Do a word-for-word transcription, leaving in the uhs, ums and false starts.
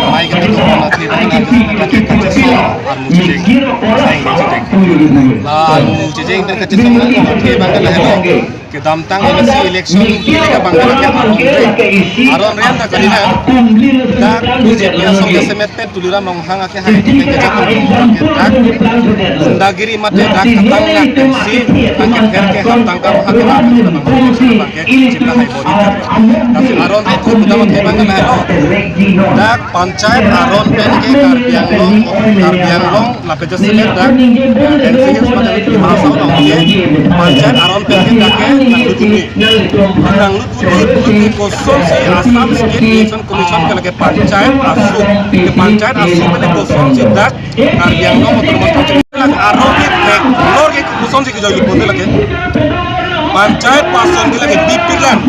Mai kedo pon athe abang ke adjustment athe kachesong armu chejeng. Sai chejeng. La armu chejeng pen kachesong armu athe abang ke lahelo. Kedamtang M A C election ke abang ke aron re. Aron re anta kalina. Dak B J P asong jasemet pen Tuliram Ronghang akehai pen kejak pen dak gundagiri mate dak katang nak pensi angkepher ke hatang kam hak abang ke abang ke chipla hai body. Lasi aron re thu kedam athe abang ke lahelo. Dak panchayat aron pen ke Karbi Anglong, Karbi Anglong lapen jasemet dak, eh, N C Hills mate Dima Hasao along ke panchayat aron pen ke dak ke nanglututu. Nanglututu, lututu kosonsi Assam State Election Commission ke lake panchayat aso, ke panchayat aso ke kosonsi dak Karbi Anglong Autonomous Council aron ke theklor ke kosonsi kejoi lupo lake. Panchayat ason ke lake bipiklang.